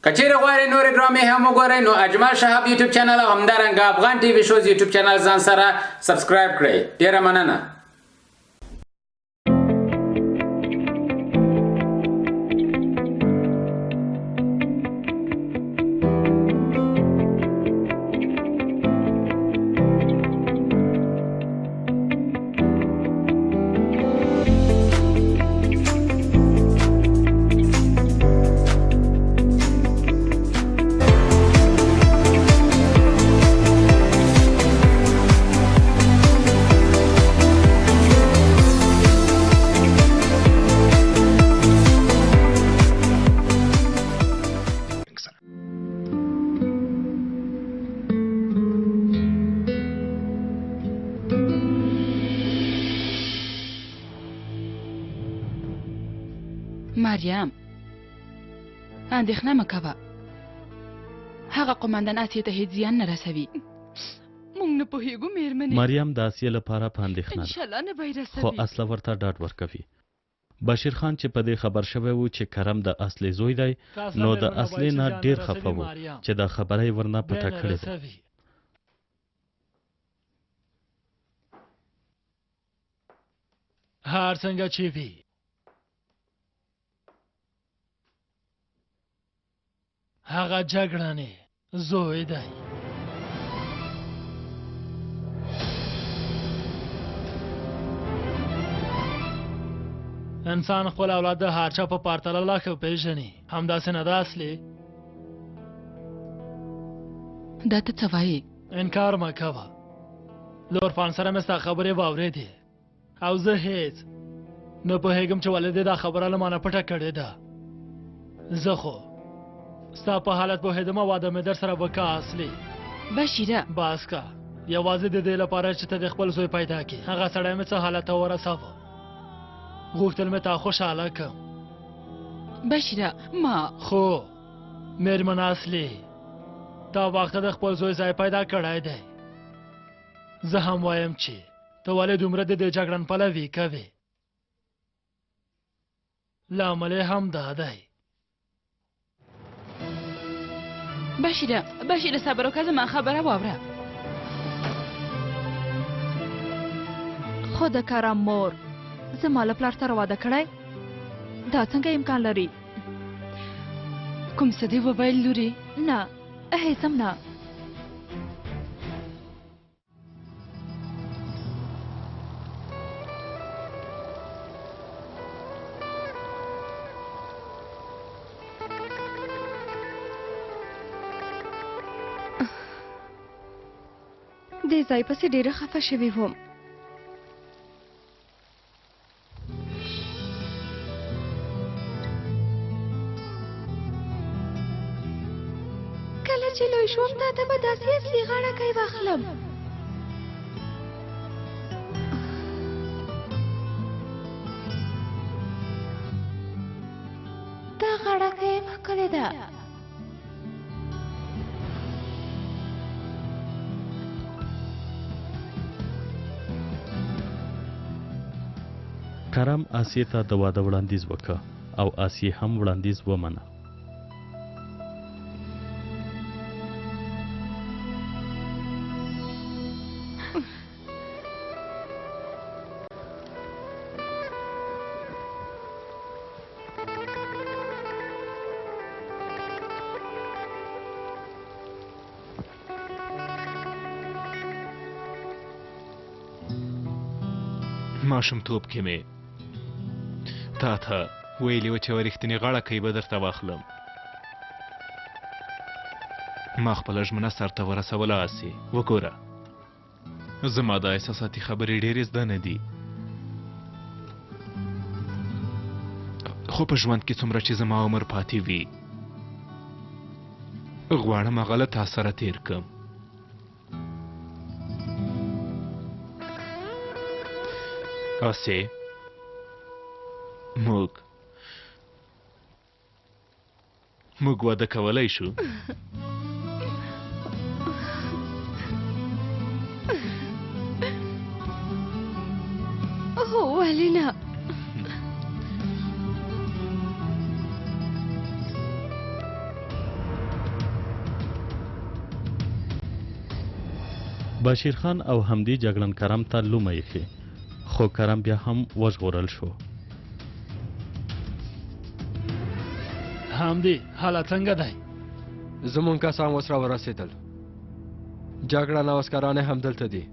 که چیرې غواړئ نورې ډرامې هم وګورئ نو اجمل شهاب یوټیوب چینل او همدارنګه افغان ټي وي شوز یوټیوب چینل ځان سره سبسکرایب کړئ. ډیره مننه. مریم، اندېښنه مه کوه، هغه قومندان اسیې ته هیڅ زیان نه رسوي. موږ نه پوهېږو مېرمنې. مریم د اسیې لپاره په اندېښنه ده، انشاءالله نه به یې خو رسوي. اصله ورته ډاډ ورکوي. بشیر خان چې په دې خبر شوی و چې کرم د اصلې زوی دی، نو د اصلې نه ډېر خفه و چې دا خبره یې ورنه پټه کړې ده. هر څنګه چې وي هغه جګړنې زوی دی. انسان خپل اولاد د هر چا په پرتله لا ښه پېژني، همداسې نه ده اصلي؟ دا ته څه وایې؟ انکار مه کوه، له عرفان سره مې ستا خبرې واورېدې او زه هیڅ نه پوهېږم چې ولې دې دا خبره له مانه پټه کړې ده. زه خو ستا په حالت پوهېدم او واده مې در سره وکړه اصلي. بشیره. بس که، یوازې د دې لپاره چې ته د خپل زوی پیدا کړې. هغه سړی مې څه حالت ته ورساوه، غوښتل مې تا خوشحاله کړم. بشیره ما خو مېرمن اصلي تا وخته د خپل زوی ځای پیدا کړی دی. زه هم وایم چې ته ولې دومره د دې جګړن پلوي کوې؟ لامل یې هم دا دی. بشیره، بشیره صبر وکړه، زما خبره واوره. خو د کرم مور زما له پلار سره واده کړی، دا څنګه امکان لري؟ کوم څه دې وویل لورې؟ نه، هېڅ هم نه. دې ځای پسې ډېره خفه شوې وم. کله چې لوی شوم تا ته به داسې اصلي غاړه واخلم. دا غاړه هم ښکلې ده. کرم آسیې ته د واده وړاندیز وکړ او آسیې هم وړاندیز ومنه. ماشومتوب کې مې تا ته ویلي و چې یوه رښتینې غاړه کۍ به درته واخلم. ما خپله ژمنه سرته ورسوله. هسې وګوره، زما دا احساساتي خبرې ډېرې زده نه دي، خو په ژوند کې څومره چې زما عمر پاتې وي غواړم هغه له تا سره تېر کړم. هسې موږ واده کولی شو. هو، ولې نه؟ بشیر خان او همدې جګړن کرم ته لومه ایښې، خو کرم بیا هم وژغورل شو. همدې حالت څنګه دی؟ زمونږ کسان اوس راورسېدل. جګړن او عسکران یې همدلته دي.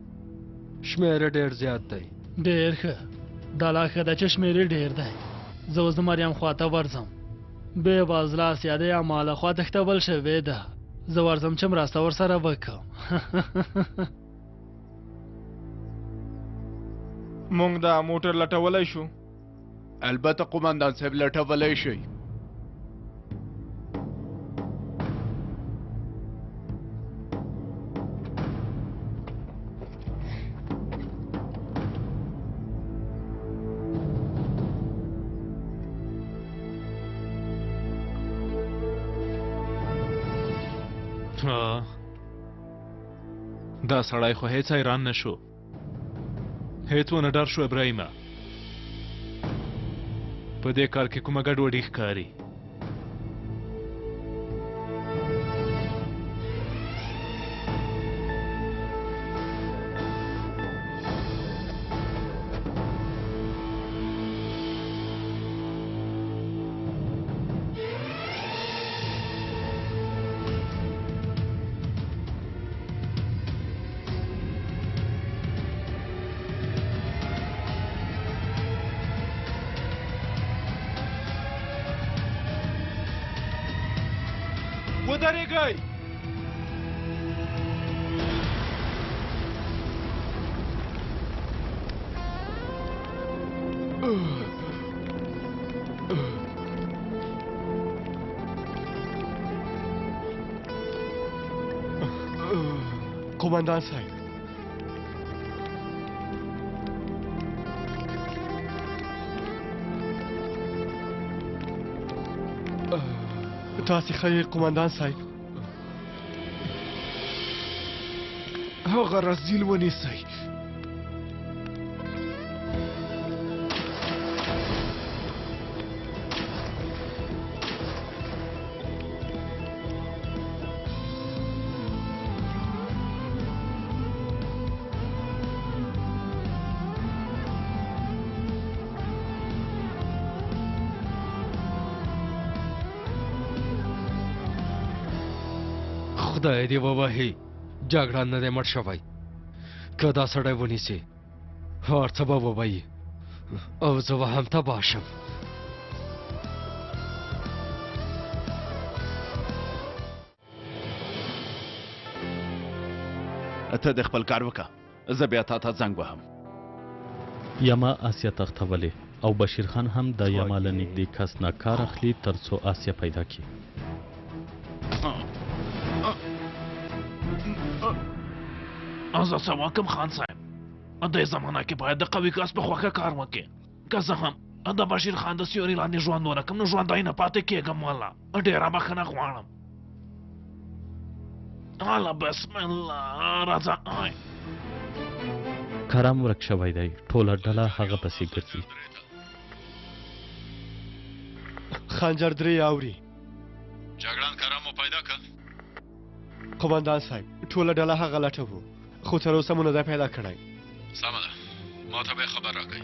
شمېر یې ډېر زیات دی. ډېر ښه، دا لا ښه ده چې شمېر یې ډېر دی. زه اوس د مریم خواته ورځم. بې وزله اسیا د یما له خوا تښتول شوې ده. زه ورځم چې مرسته ورسره وکړم. مونږ دا موټر لټولی شو؟ البته قومندان صاحب، لټولی شئ. دا سړی خو هیڅ حیران نه شو، هیڅ ونه ډار شو. ابراهیمه، په دې کار کې کومه ګډوډي ښکاري. ودرېږئ! قومندان صاحب، تاسې ښه یې قومندان صاحب؟ هغه رزیل ونیسئ. خدای دې ووهي، جګړه نه دی مړ شوی. که دا سړی ونیسي هر څه به ووایي او زه به هم تباه شم. ته د خپل کار وکړه، زه بیا تا ته زنګ وهم. یما آسیا تښتولې او بشیر خان هم د یما له نږدې کس نه کار اخلي تر څو آسیا پیدا کړي. زه څه وکم خان صاحب، دې زمانه کې باید د قوي کس په خوښه کار وکړي. که زه هم د بشیر خان د سیوري لاندې ژوند ونه کړم نو ژوندی نه پاتې کېږم. والله ډېره بښنه غواړم. هله بسم الله، راځه. کرم ورک شوی دی، ټوله ډله هغه پسې ګرځي. خنجر درې اوري. جګړن کرم مو پیدا کړ؟ قومندان صاحب، ټوله ډله هغه لټوو، خو تر اوسه مو نه دی پیدا کړی. سمه ده، ما ته به یې خبر راکړئ.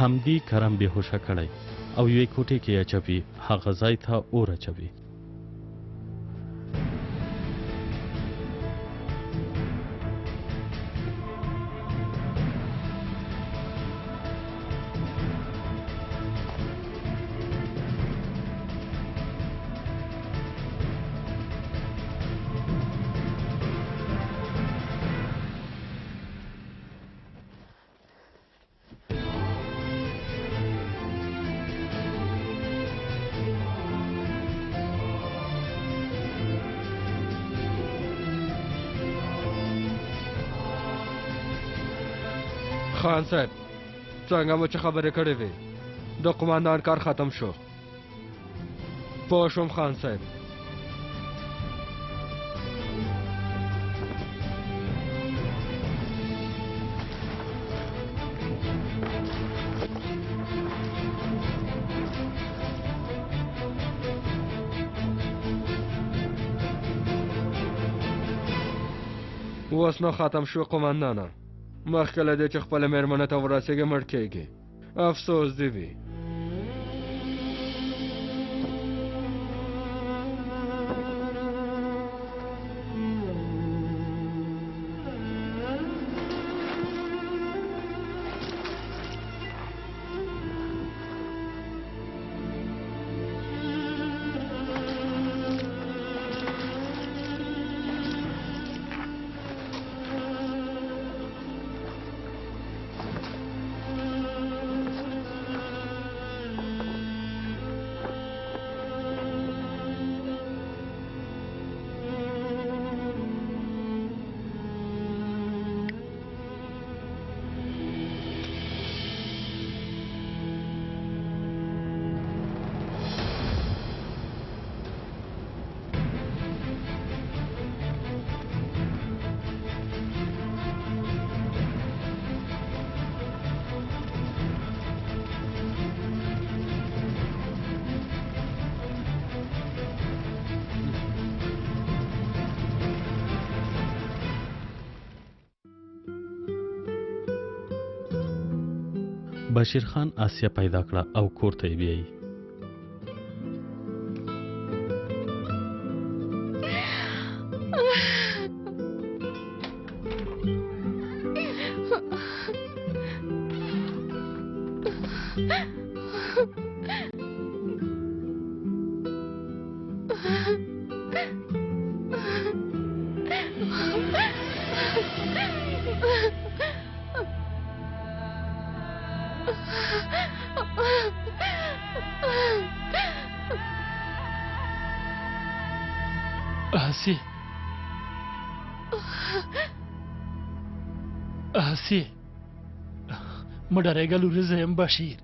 همدې کرم بېهوښه کړی او یوې کوټې کې یې اچوي، هغه ځای ته اور اچوي. خان صاحب، څنګه مو چې خبرې کړې وې، د قومندان کار ختم شو. پوه شوم خان صاحب. اوس نو ختم شو قومندانه. مخکې له دې چې خپله مېرمنه ته ورسېږي مړ کېږي. افسوس دې وي. بشیر خان آسیه پیدا کړه او کور ته یې بیایي. آسیه، آسیه، مه ډارېږه لورې، زه یم بشیر.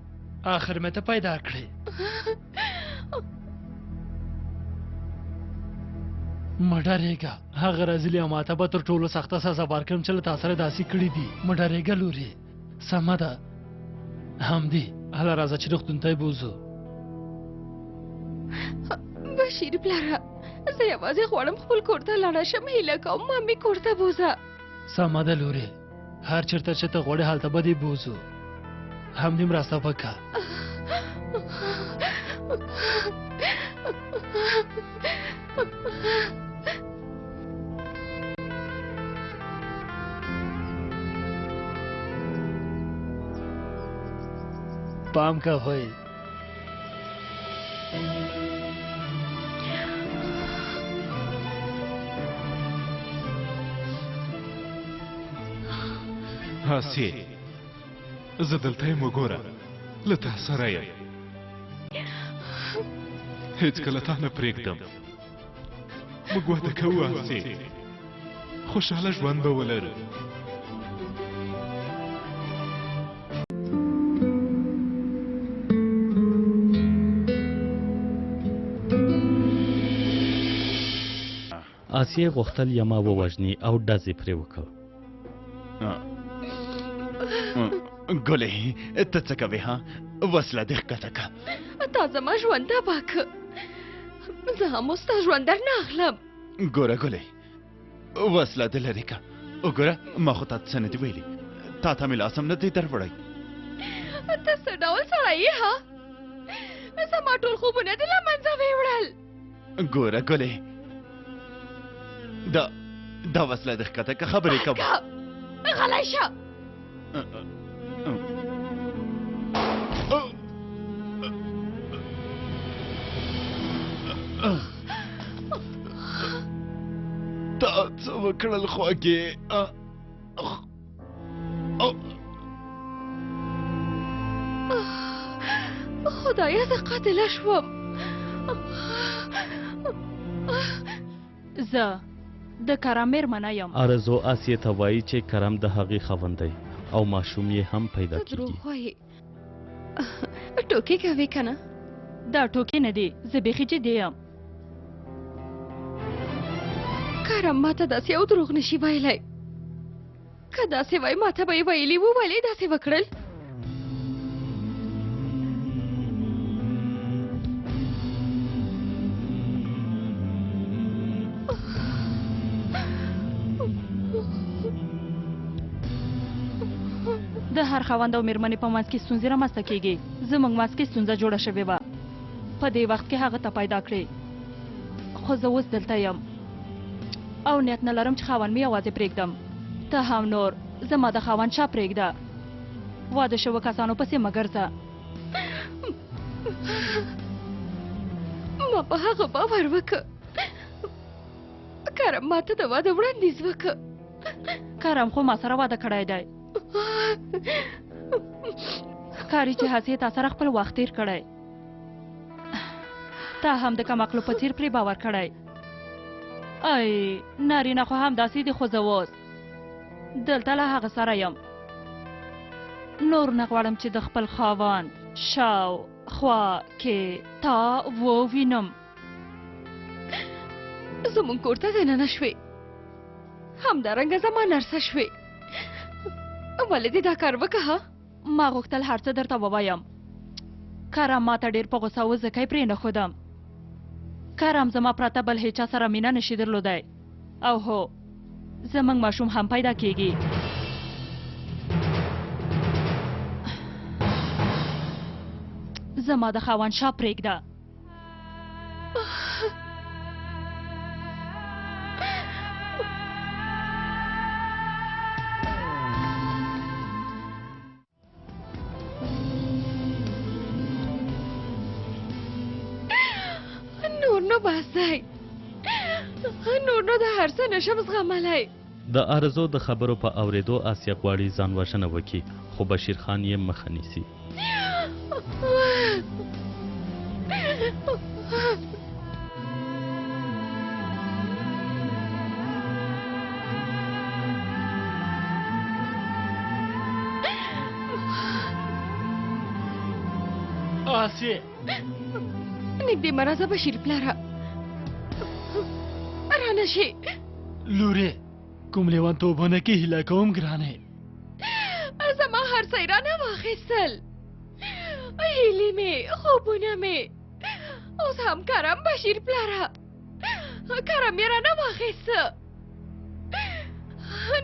آخر مې ته پیدا کړې. مه ډارېږه، هغه رازلي او ماته به تر ټولو سخته سزا ورکړم چې له تا سره داسې کړي دي. مه ډارېږه لورې، سمه ده، همدې. هله راځه چې روغتون ته یې بوځو. بشیر پلاره، زه یوازې غواړم خپل کور ته لاړه شم. هیله کوم ما مې کور ته بوځه. سمه ده لورې، هر چېرته چې ته غواړې هلته به دې بوځو. همدې مرسته وکړه. پام کوئ. آسیې، زه دلته یم، وګوره، له تا سره یم. هیڅکله تا نه پرېږدم. موږ واده کوو آسیې، خوشحاله ژوند به ولرو. آسیې غوښتل یما ووژني او ډز یې پرې وکړ. ګلې، ته څه کوې؟ ها، وسله دې ښکته کړه. تا زما ژوند تباه کړ، زه هم اوس ستا ژوند درنه اخلم. ګوره ګلې، وسله دې لرې کړه. وګوره، ما خو تا ته څه نه دي ویلي، تا ته مې لاس هم نه دی دروړی. ته څه ډول سړی یې؟ ها، زما ټول خوبونه دې له منځه ویوړل. ګوره ګلې، دا وسله دې ښکته که، خبرې کوم. غلی شه. تا څه وکړل خواږې؟ خدایه، زه قاتله شوم. زه د کرم مېرمنه یم. آرزو آسیې ته وایي چې کرم د هغې خاوند دی او ماشوم یې هم پیدا ته دروغ کیږي. وایې، ټوکې کوې که نه؟ دا ټوکې نه دي، زه بیخي جدي یم. کرم ما ته داسې یو دروغ نشي ویلی. که داسې وای ما ته به یې ویلي وو. ولې داسې وکړل؟ د هر خاوند او میرمنې په منځ کې ستونزې رامنځته کیږي. زموږ منځ کې ستونزه جوړه شوې وه، په دې وخت کې هغه ته پیدا کړې، خو زه اوس دلته یم او نیت نه لرم چې خاوند مې یوازې پرېږدم. ته هم نور زما د خاوند شا پرېږده، واده شوو کسانو پسې مه ګرځه. ما په هغه باور وکړ. کرم ما ته د واده وړاندیز وکړ. کرم خو ما سره واده کړی دی. ښکاري چې هسې تا سره خپل وخت تېر کړی. تا هم د کم عقلو په څېر پرې باور کړی. ای نارینه خو همداسې دي، خو زه اوس دلته له هغه سره یم. نور نه غواړم چې د خپل خاوند شاو خوا کې تا ووینم. زموږ کور ته دننه شوې، همدارنګه زما نرسه شوې. ولې دې دا کار وکړه؟ ما غوښتل هر څه درته ووایم. کرم ما ته ډېر په غوسه و، ځکه یې پرې نه ښودم. کرم زما پرته بل هیچا سره مینه نشي درلودی، او هو زموږ ماشوم هم پیدا کیږي. زما د خاوند شا پرېږده. نور نو بس دی، نور نو د هر څه نشم زغملی. د آرزو د خبرو په اورېدو آسیه غواړي ځان وژنه وکړي، خو بشیر خان یې مخه نیسي. آسیه نږدې مه راځه بشیر پلاره، رانه شي. لورې کوم لیونتوبونه کې هیله کوم ګرانې. زما هر څه یې رانه واخیستل، هیلې مې، خوبونه مې. اوس هم کرم بشیر پلاره، کرم یې رانه واخیسته.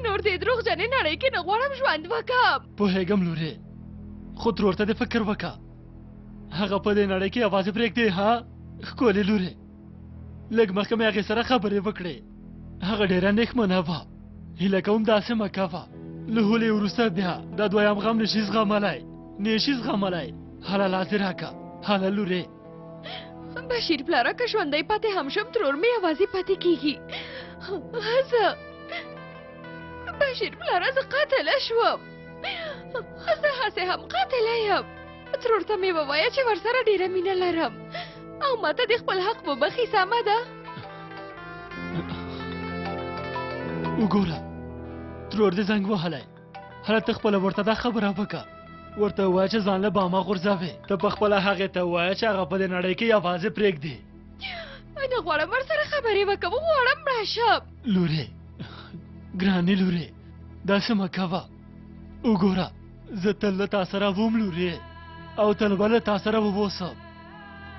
نور دې دروغجنې نړۍ کې نه غواړم ژوند وکړم. پوهېږم لورې، خو ترور ته دې فکر وکړه، هغه په دې نړۍ کې یوازې پرېږدې. ها ښکلې لورې، لږ مخکې مې هغې سره خبرې وکړې، هغه ډېره اندېښمنه وه. هیله کوم داسې مه کوه، له هولې وروسته بیا دا دویم غم نشي زغملی، نشي زغملی. هله لاس دې راکړه، هله لورې. بشیر پلاره، که ژوندی پاتې هم شم ترور مې یوازې پاتې کیږي. زه بشیر پلاره، زه قاتله شوم، زه هسې هم قاتله یم. ترور ته مې ووایه چې ورسره ډېره مینه لرم او ماته دې خپل حق وبخښي. سمه ده؟ وګوره ترور دې زنګ وهلی، هله ته خپله ورته دا خبره وکړه، ورته ووایه چې ځان له بامه غورځوې. ته په خپله هغې ته ووایه چې هغه په دې نړۍ کې یوازې پرېږدي. نه غواړم ورسره خبرې وکړم، غواړم مړه شم. لورې ګرانې لورې، داسې مه کوه. وګوره زه تل له تا سره وم لورې، او تل به له تا سره ووسم،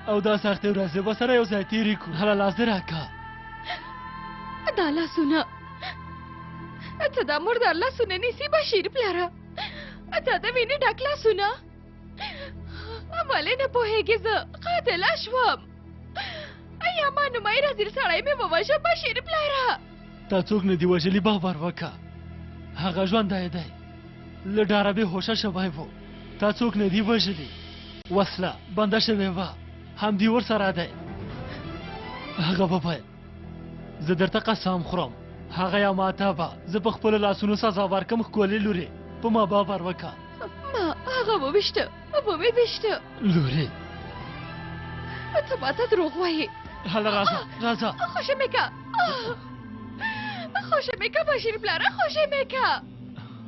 او دا سختې ورځې به سره یو ځای تېرې کړو. هله لاس دې راکړه. دا لاسونه، ته دا مردار لاسونه نیسې بشیر پلاره، دا د وینې ډک لاسونه. ولې نه پوهېږې زه قاتله شوم؟ یا ما نومی رزیل سړی مې ووژه بشیر پلاره. تا څوک نه دي وژلي، باور وکړه، هغه ژوندی دی، له ډاره بې هوښه شوی و. تا څوک نه دي وژلي، وسله بنده شوې وه، همدې ورسره دی. هغه وویل زه درته قسم خورم، هغه یا ماته وه، زه په خپلو لاسونو سزا ورکم. ښکلې لورې په ما باور وکړه. ما هغه وویشته، ومې ویشته. لورې ته ماته دروغ وایې. هله راځه راځه. خوشې مې که، خوشې مې که بشیر پلاره، خوشې مې که.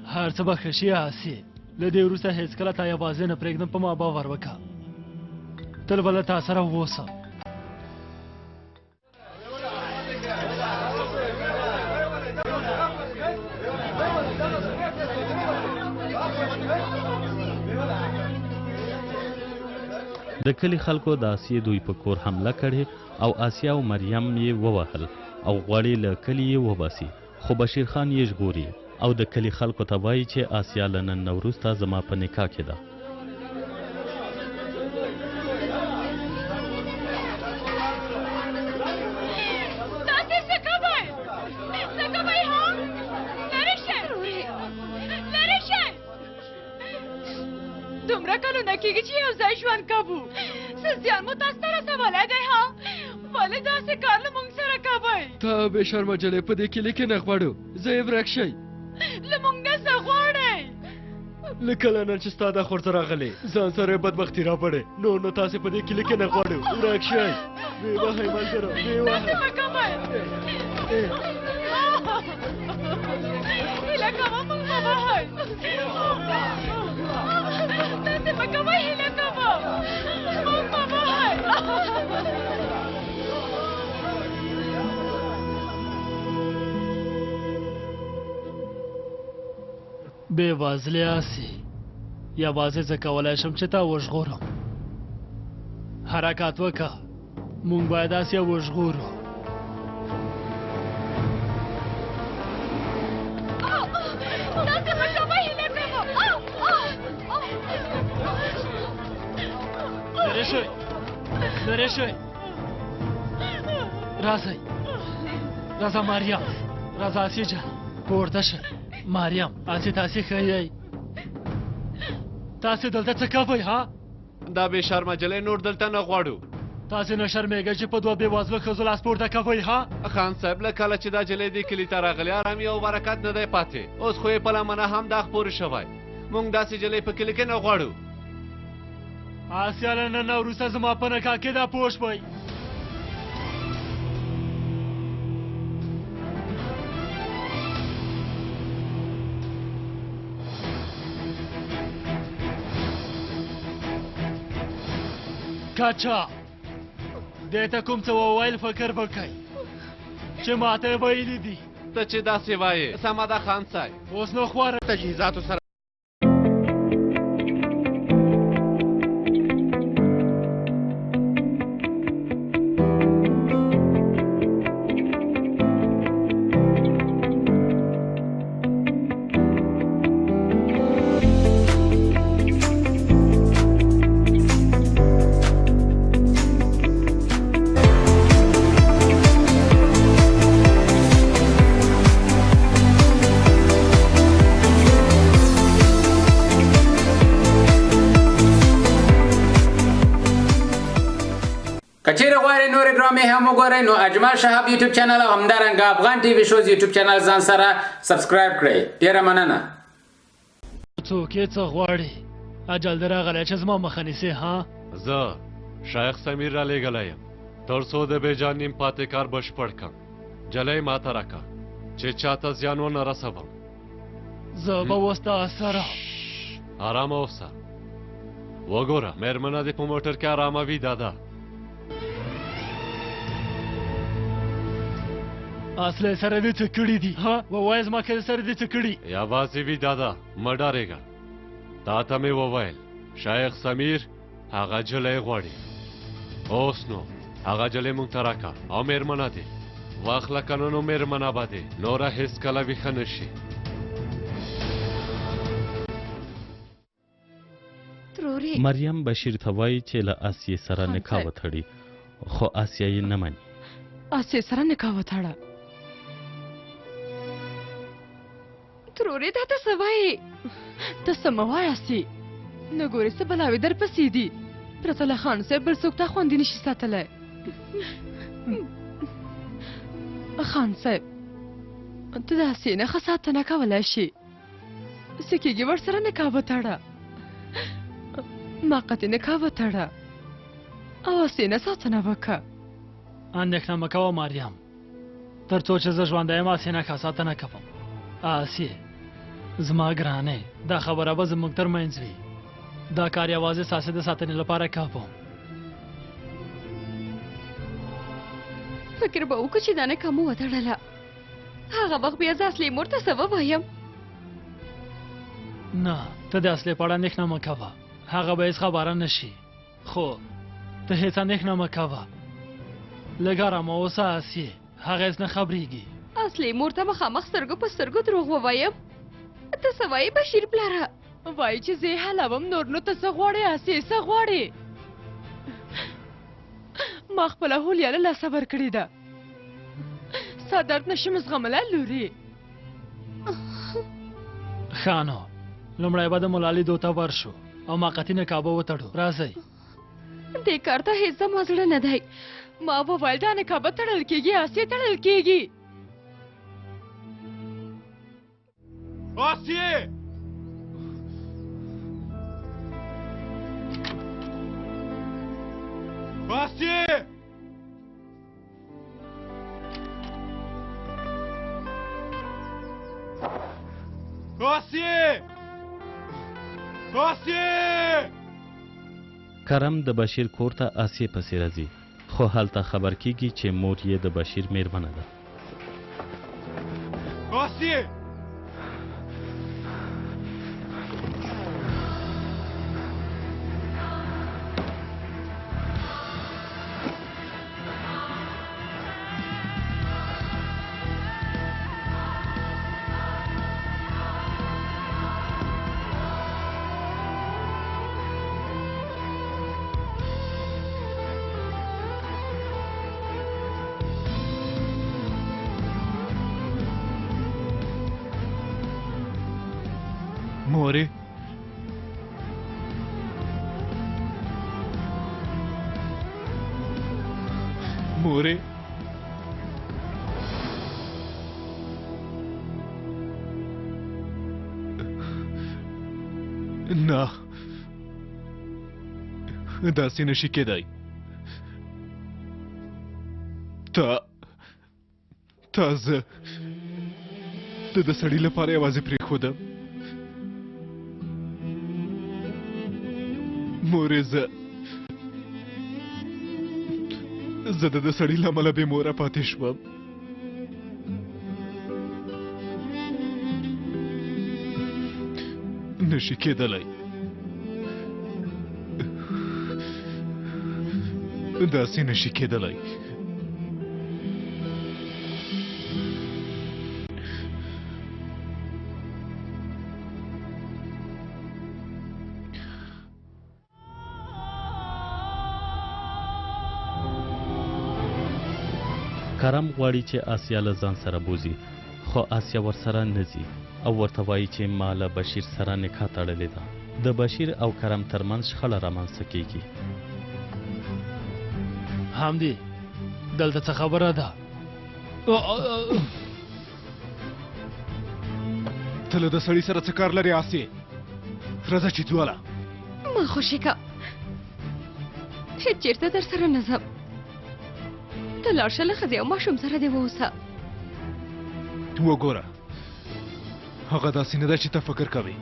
هر څه به ښه شي آسیې، له دې وروسته هېڅکله تا یوازې نه پرېږدم، په ما باور وکړه، تل به له تا سره واوسم. د کلي خلکو د آسیې دوی په کور حمله کړې او آسیه او مریم یې ووهل او غواړي له کلي یې وباسي، خو بشیر خان یې ژغوري او د کلي خلکو ته وایي چې آسیا له نن نه وروسته زما په نکاح کې ده. تاسې څه کوئ؟ څه کوئ ها؟ لرې شئ، لرې شئ! دومره کلونه کېږي چې یو ځای ژوند کوو، څه زیان مو تاسو ته رسولی دی ها؟ ولې داسې کار له موږ سره کوئ؟ تا بې شرمه جلۍ په دې کلي کې نه غواړو، زه یې ورک شئ. له موږ نه څه غواړئ؟ له کله نه چې ستا دا خورته راغلې، ځان سره یې بدبختي راوړې. نور نو تاسې په دې کلي کې نه غواړو، ورک شئ. ویې وهئ ملګرو، ویې وهئ. داسې مه کوئ. هیله کوم موږ مه وهئ. داسې مه کوئ، هیله کوم موږ مه وهئ. بې وزلې آسي، یوازې زه کولی شم چې تا وژغورم. حرکت وکړه، موږ باید آسیا وژغورو. داسې مه کوئ، هیله کوم. لرې شئ، لرې شئ، راځئ، راځه ماریم، راځه آسیه جان، پورته شه. ماریم، آسیه تاسې ښه یئ؟ تاسې دلته څه کوئ ها؟ دا بې شرمه جلۍ نور دلته نه غواړو. تاسې نه شرمېږئ چې په دوه بېوزلو ښځو لاس پورته کوئ ها؟ خان صاحب، له کله چې دا جلۍ دې کلي ته راغلې، ارامي او برکت نه دی پاتې. اوس خو یې په لمنه هم داغ پورې شوی. موږ داسې جلۍ په کلي کې نه غواړو. آسیا له نن نه وروسته زما په نکاح کې ده، پوه شوئ؟ کچا دې ته کوم څه وویل، فکر وکړئ چې ماته یې ویلي دي. ته چې داسې وایې، سمه ده خان صاحب. اوس نو خواره تجهیزاتو سره که چیرې غواړئ نورې ډرامې هم وګورئ نو اجمل شهاب یوټیوب چینل او همدارنګه افغان ټي وي شوز یوټیوب چینل ځان سره سبسکرایب کړئ. ډیره مننه. څوک یې څه غواړي؟ اجل دې راغلی چې زما مخه نیسې ها؟ زه شیخ سمیر رالیږلی یم تر څو د بیجان نیم پاتې کار بشپړ کړم. جلۍ ماته راکړه چې چاته زیان ونه رسوم. زه به اوس تا سره. آرامه اوسه. وګوره مېرمنه دې په موټر کې آرامه ویده ده. اصلي سره دې څه کړي دي ها؟ ووایه زما ښځې سره دې څه کړي؟ یوازې ویده ده، مه ډارېږه. تا ته مې وویل شیخ سمیر هغه جلۍ غواړي. اوس نو هغه جلۍ موږ ته راکړه او مېرمنه دې واخله، که نه نو مېرمنه به دې نوره هېڅکله ویښه نه شي. مریم بشیر ته وایي چې له آسیې سره نکاح وتړي، خو آسیه یې نه مني. آسیې سره نکاح وتړه. ترورې دا ته څه وایې؟ ته څه مه وایه آسیې، نه ګورې څه بلاوې درپسې دي. پرته له خان صاحب بل څوک تا خوندي نشي ساتلی. خان صاحب، ته د آسیې نه ښه ساتنه کولی شې. څه کېږي ورسره نکاح وتړه، ما قطعي نکاح وتړه او آسیې نه ساتنه وکړه. اندېښنه مه کوه مریم، تر څو چې زه ژوندی یم آسیې نه ښه ساتنه کوم. آسیې زما ګرانې، دا خبره به زموږ تر منځ وي. دا کار یوازې ستاسې د ساتنې لپاره کوم. فکر به وکړو چې دا نکاح مو وتړله، هغه وخت بیا زه اصلي مور ته څه ووایم؟ نه، ته د اصلي په اړه اندېښنه مه کوه، هغه به هېڅ خبره نه شي. خو ته هېڅ اندېښنه مه کوه، لږ ارامه اوسه آسیې، هغه هېڅ نه خبرېږي. اصلي مور ته مخامخ سترګو په سترګو دروغ ووایم؟ ته څه وایې بشیر پلاره؟ وایي چې زه یې حلوم، نور نو ته څه غواړې اسیې، څه غواړې؟ ما خپله هولیا له لاسه ورکړې ده، ستا درد نشم زغملی لورې. ښه نو لومړی به د ملا لیدو ته ورشو او موقتي نکاح به وتړو. راځئ. دې کار ته هېڅ زما زړه نه دی. ما وویل دا نکاح به تړل کېږي، هسې تړل کېږي. آسیې! آسیې! آسیې! آسیې! کرم د بشیر کور ته آسیې پسې راځي، خو هلته خبر کیږي چې مور یې د بشیر میرمنه ده. آسیې! مورې، مورې، نه، داسې نشي کېدای. تا زه د سړي لپاره یوازې پرېښودم. مورې، زه د سړي له امله بې موره پاتې شوم. نشي کېدلی، داسې نشي کېدلی. کرم غواړي چې آسیا له ځان سره بوځي، خو آسیا ورسره نه ځي او ورته وایي چې ما له بشیر سره نکاح تړلې ده. د بشیر او کرم ترمنځ شخړه رامنځته کیږي. حمدي، دلته څه خبره ده؟ ته له د سړي سره څه کار لرې آسیې؟ راځه چې ځو هله. ما خوشې که، هېڅ چېرته در سره نه ځم. ته لاړ شه له ښځې او ماشوم سره دې واوسه. وګوره، هغه داسې نه ده چې ته فکر کوې.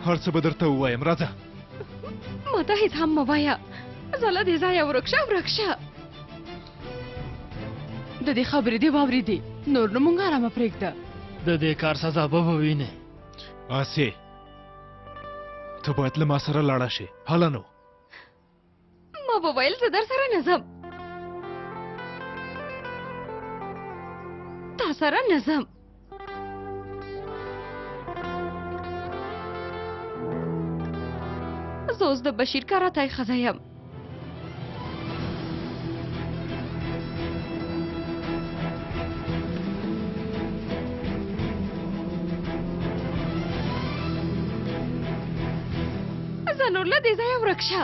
هر څه به درته ووایم، راځه. ما ته هېڅ هم مه وایه، زه له دې ځایه ورک شه، ورک شه. د دې خبرې دې واورېدې، نور نو مونږ ارامه پرېږده. د دې کار سزا به ووینې. آسیې، ته باید له ما سره لاړه شې، هله نو. ما وویل زه در سره نه ځم، تا سره نه ځم. زه اوس د بشیر کراتای ښځه یم. زه نور له دې ځایه ورک شه.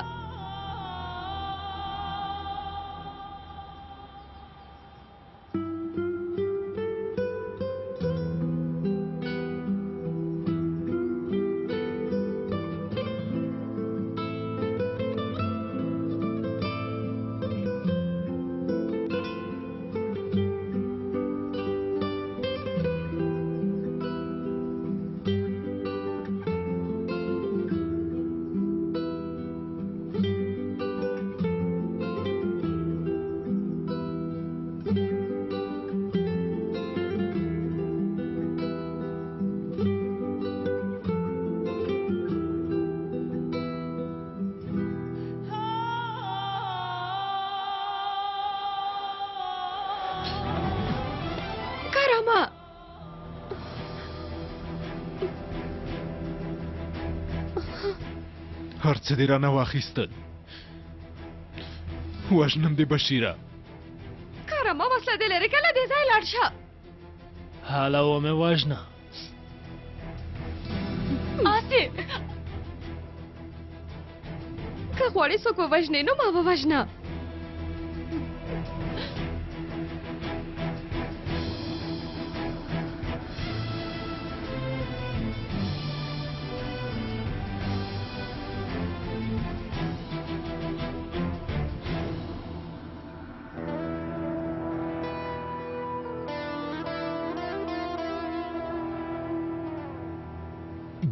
هر څه دې رانه واخیستل. وژنم دې بشیره. کرمه وسله دې لرې که له دې ځایه لاړ شه. هله ومې وژنه. آسې که غواړې څوک ووژنې نو ما ووژنه.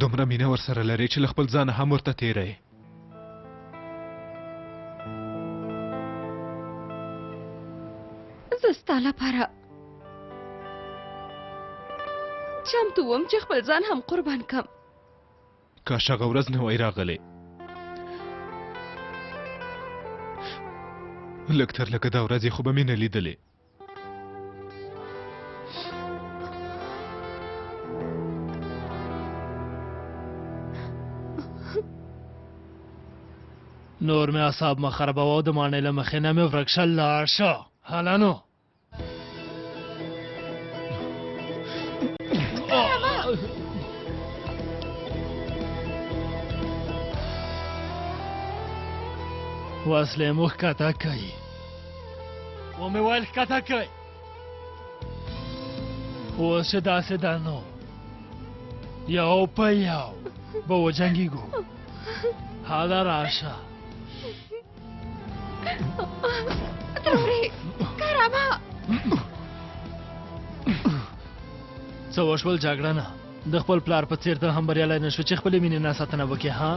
دومره مینه ورسره لرې چې له خپل ځانه هم ورته تېره یې. زه ستا لپاره چمتو وم چې خپل ځان هم قربان کم. کاش هغه ورځ نه وای راغلې. لږ تر لږه دا ورځې خو به مې نه لیدلې. نور مې اعصاب مه خرابوه او د ماڼۍ له مخې نه مې ورک شه، لاړ شه. هله نو. وسلې مو ښکته کړئ. ومې ویل ښکته کړئ. اوس چې داسې ده نو یو په یو به وجنګېږو. هله راشه. ترورې کرمه. څه وشول جګړه نه؟ د خپل پلار په څېر ته هم بریالی نه شو چې خپلې مینې نه ساتنه وکړې. ها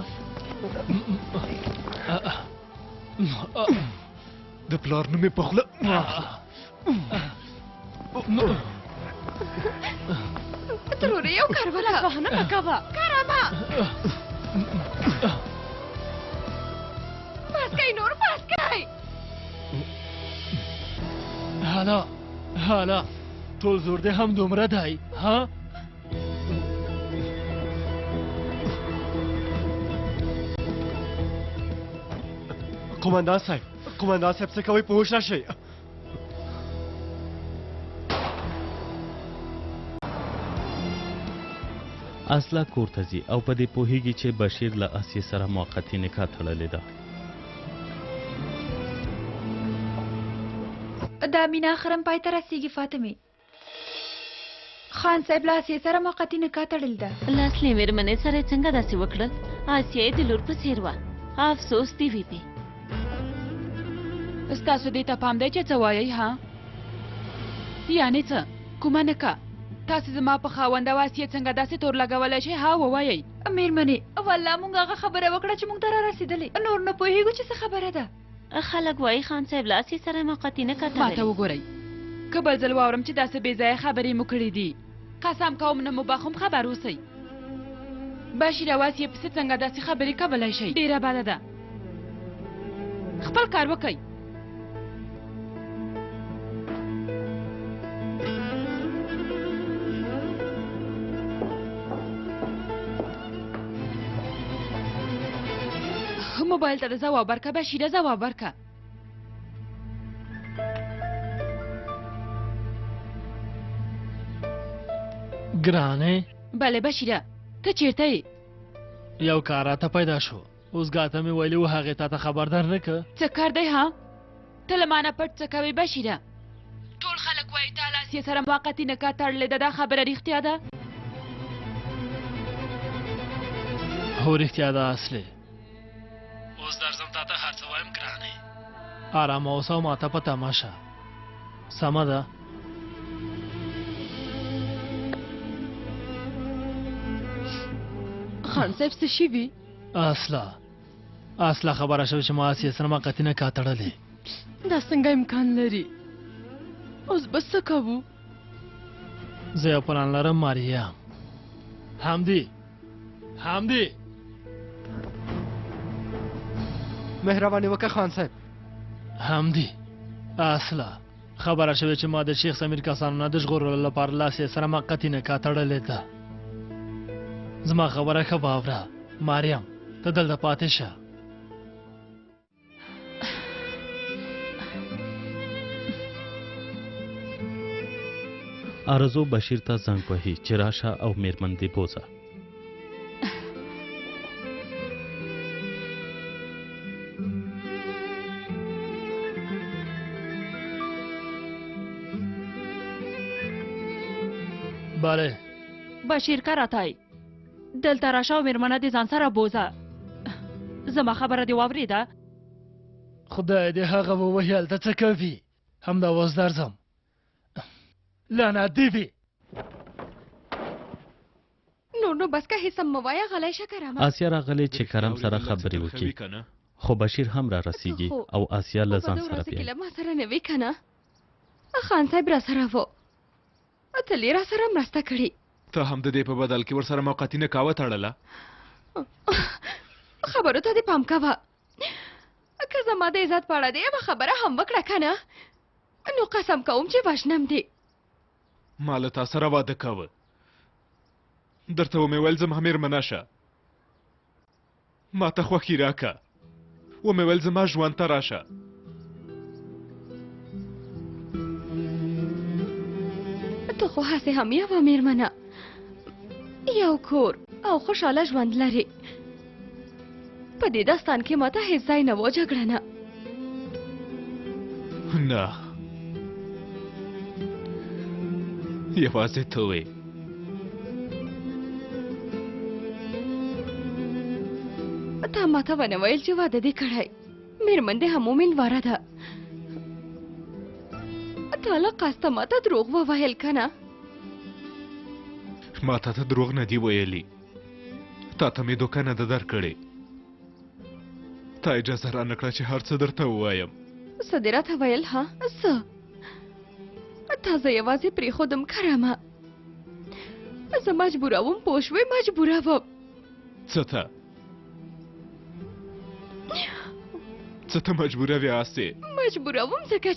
د پلار نوم یې په خوله ترورې یو کار وکړه. لاسوهنه مه کوه کرمه. بس کوئ نور، بس کوئ. هله هله، ټول زور دې هم دومره دی. ها قومندان صاحب، قومندان صاحب څه کوئ؟ په هوښ راشئ. اصله کور ته ځي او په دې پوهیږي چې بشیر له اسیې سره موقتي نکاح تړلې ده. دا مینه اخرم پای ته رسیږي فاطمې. خان صاحب له اسیې سره موقتي نکاح تړلې ده. له اصلي مېرمنې سره یې څنګه داسې وکړل؟ اسیه یې د لور په څېر وه. افسوس دې وي پې. ستاسو دې ته پام دی چې څه وایئ؟ ها یعنې څه؟ کومه نکاح؟ تاسې زما په خاوند او اسیې څنګه داسې تور لګولی شئ؟ ها ووایئ. مېرمنې والله مونږ هغه خبره وکړه چې مونږ ته را رسېدلې، نور نه پوهېږو چې څه خبره ده. خلک وایي خان صاحب له اسیې سره موقتي نکاح تړلې. ما ته وګورئ، که بل ځل واورم چې داسې بې ځایه خبرې مو کړې دي، قسم کوم نه مو بخوم خبر اوسئ. بشیر او اسیې پسې څنګه داسې خبرې کولی شئ؟ ډېره بده ده. خپل کار وکړئ. موبایل ته د ځواب ورکړه بشیره، ځواب ورکړه. ګرانې. بله بشیره، ته چیرته یې؟ یو کار راته پیدا شو، اوس ګاته مې ویلي و، هغې تا ته خبر در نه که. څه کار دی؟ ها ته له ما نه پټ څه کوې بشیره؟ ټول خلک وایي تا له اسیې سره موقتي نکاح تړلې ده، دا خبره رښتیا ده؟ هو رښتیا ده اصلي. اوس درځم تا ته هر څه وایم ګرانې. آرامه اوسه او ماته په تمه شه. سمه ده؟ خان صاحب څه شوي؟ اصله اصله خبره شوه چې ما اسیې سره موقتي نکاح تړلې. دا څنګه امکان لري؟ اوس به څه کوو؟ زه یو پلان لرم ماریا. همدی همدی. مهرباني وکړه خان صاحب. همدی اصله خبره شوې چې ما د شیخ سمیر کسانو نه د ژغورلو لپاره له اسیې سره موقتي نکاح تړلې ده. زما خبره ښه واوره مریم. ته دلته پاتې شه. آرزو بشیر ته زنګ وهي چې راشه او میرمن دې بوځه. بله بشیر کراتای، دلته راشه او میرمنه دې ځان سره بوځه. زما خبره دې واورېده؟ خدای دې هغه ووهي، هلته څه کوي؟ همدا اوس درځم. لعنت دې وي. نور نو بس که هېڅ هم مه وایه، غلی شه کرمه. آسیا راغلې چې کرم سره خبرې وکړي، خو بشیر هم را رسیږي او آسیا له ځان سره کې بیایي. له ما سره نه وې که نه؟ خان صاحب را سره و، تل یې را سره مرسته کړې. ته هم د دې په بدل کې ورسره موقتي نکاح وتړله. خبرو ته دې پام کوه. که زما د عزت په اړه دې یوه خبره هم وکړه که نه، نو قسم کوم چې وژنم دې. ما له تا سره واده کاوه، درته ومې ویل زما مېرمنه شه، ما ته خوښي راکه، ومې ویل زما ژوند ته راشه. ته خو هسې هم یوه مېرمنه، یو کور او خوشحاله ژوند لرې. په دې داستان کې ماته هېڅ ځای نه و جګړه نه. نه، یوازې ته وې. تا ماته ونه ویل چې واده دې کړی، مېرمن دې هم امیندواره ده. تا له قصده ماته دروغ وویل که نه؟ ما تا ته دروغ نه دي ویلي، تا ته مې دوکه نه ده درکړې. تا اجازه رانه کړه چې هر څه درته ووایم. څه دې راته ویل؟ ها څه؟ تا زه یوازې پرېښودم کرمه. زه مجبوره وم، پوه شوې؟ مجبوره وم. څه ته؟ څه ته مجبوره وې آسې؟ مجبوره وم ځکه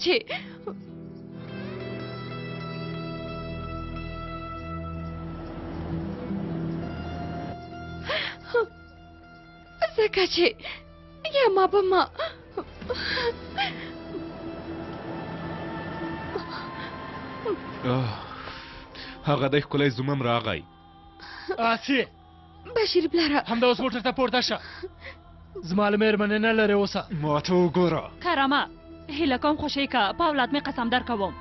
چې یا ما به ما هغه دی ښکلی زوم هم راغی. آسیې بشیر پلاره، همدا اوس موټر ته پورته شه، زما له مېرمنې نه لرې اوسه. ما ته وګوره کرمه، هیله کوم خوشی که په اولاد مې قسم درکوم.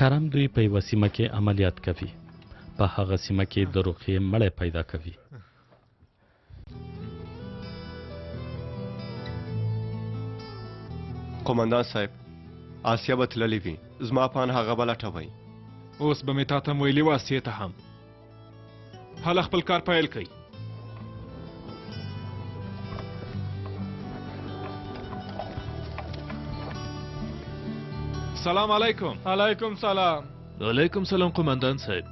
کرم دوی په یوه سیمه کې عملیات کوي. په هغه سیمه کې د رقیې مړی پیدا کوي. قومندان صاحب، آسیا به تللې وي، زما په اند هغه به لټوئ. اوس به مې تا ته هم ویلي وه، آسیې ته هم. هله خپل کار پیل کړئ. سلام علیکم. علیکم سلام. علیکم سلام قومندان صاحب.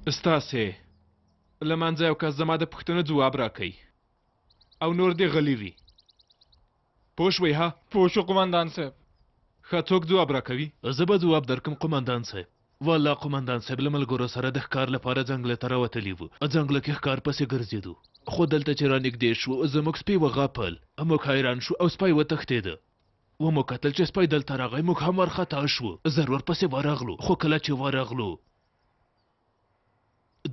ستاسې له منځه یو کس زما د پوښتنو ځواب راکوي او نور دې غلي وي. پوه شوئ؟ ها پوه شو قومندان صاحب. ښه، څوک ځواب راکوي؟ زه به ځواب درکم قومندان صاحب. والله قومندان صاحب، له ملګرو سره د ښکار لپاره ځنګله ته راوتلي وو. ځنګله کې ښکار پسې ګرځېدو، خو دلته چې رانږدې شو زموږ سپی وغاپل. موږ حیران شو او سپی وتښتېده. ومو کتل چې سپی دلته راغی، موږ هم ورخطا شوو، زر ورپسې ورغلو. خو کله چې ورغلو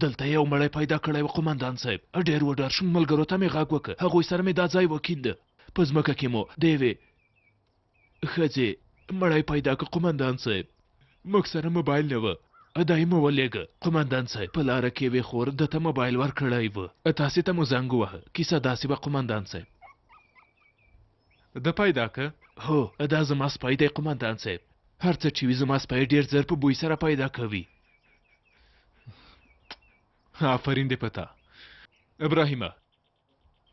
دلته یو مړی پیدا کړی و قومندان صاحب. ډېر وډار شوم، ملګرو ته مې غږ وکړ، هغوی سره مې دا ځای وکینده. په ځمکه کې مو د یوې ښځې مړی پیدا کړ قومندان صاحب. موږ سره موبایل نه و، دا یې مو ولېږه قومندان صاحب. په لاره کې یوې خور ده ته موبایل ورکړی و، تاسې ته مو زنګ ووهه. کیسه داسې وه قومندان صاحب. ده پیدا که؟ هو، دا زما سپی دی قومندان صاحب. هر څه چې وي زما سپی ډېر زر په بوی سره پیدا کوي. آفرین دې په تا ابراهیمه،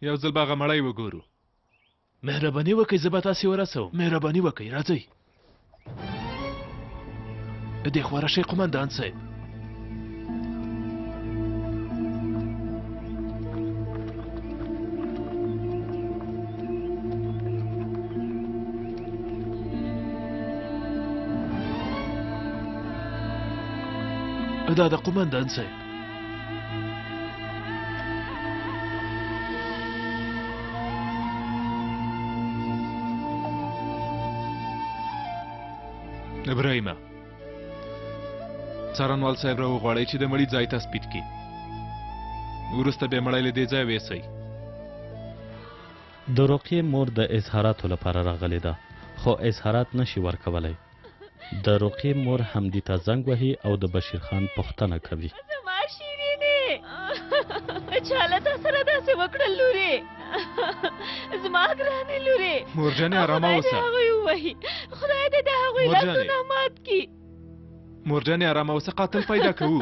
یو ځل به هغه مړی وګورو. مهرباني وکړئ، زه به تاسې ورسوم. مهرباني وکړئ، راځئ. دې خوا راشئ قومندان صاحب. دا د قومندان صاحب. ابراهیمه، څارنوال صاحب راوغواړئ چې د مړي ځای تثبیت کړي. وروسته بیا مړی له دې ځایه ویسئ. د رقیې مور د اظهاراتو لپاره راغلې ده، خو اظهارات نشي ورکولی. د رقیې مور حمدي ته زنګ وهي او د بشیر خان پوښتنه کوي. زما شیرینې، چا له تا سره داسې وکړل لورې؟ زما ګرانې لورې. مورجانې ارامه اوسه. خدای دې هغوی ووهي، خدای دې د هغوی لاسونه مات کړي. مورجانې ارامه اوسه، قاتل پیدا کوو.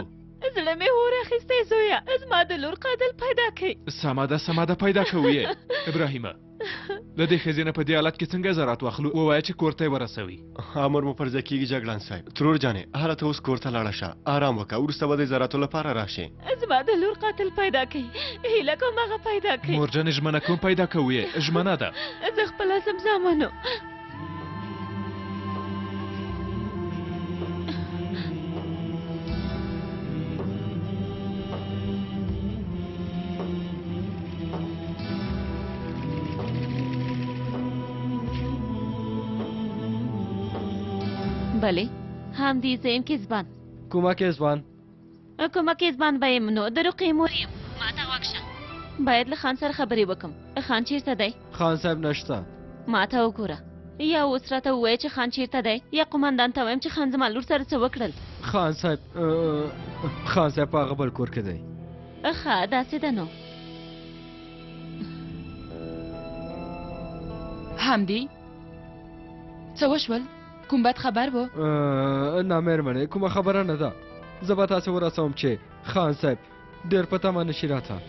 زړه مې اور اخیستی زویه، زما د لور قاتل پیدا کړئ. سمه ده، سمه ده، پیدا کوو یې. ابراهیمه، له دې ښځې نه په دې حالت کې څنګه زراعت واخلو؟ ووایه چې کور ته یې ورسوي. امر مو پر ځای کېږي جګړن صاحب. ترور جانې، هله ته اوس کور ته لاړه شه، آرام وکړه، وروسته به د زراعتو لپاره راشې. زما د لور قاتل پیدا کړئ، هیله کوم هغه پیدا کړئ. مور جانې، ژمنه کوم پیدا کوو یې، ژمنه ده. زه خپله ځم زامنو. بله، همدې زه یم کیزبان. کومه کیزبان؟ کومه کیزبان به یم نو، د رقیې مور یم. ما ته غوږ شه، باید له خان سره خبرې وکړم. خان چیرته دی؟ خان صاحب نشته. ما ته وګوره، یا اوس راته ووایه چې خان چیرته دی، یا قومندان ته وایم چې خان زما لور سره څه وکړل. خان صاحب، خان صاحب په هغه بل کور کې دی. ښه، داسې ده نو. حمدي، څه وشول؟ کوم بد خبر و؟ نه مېرمنې، کومه خبره نه ده. زه به تاسې ورسوم چې خان صاحب ډېر په تمه نشي راته.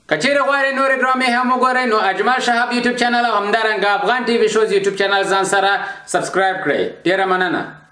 که چیرې غواړئ نورې ډرامې هم وګورئ نو اجمل شهاب یوټیوب چینل او همدارنګه افغان ټي وي شوز یوټیوب چینل ځان سره سبسکرایب کړئ. ډیره مننه.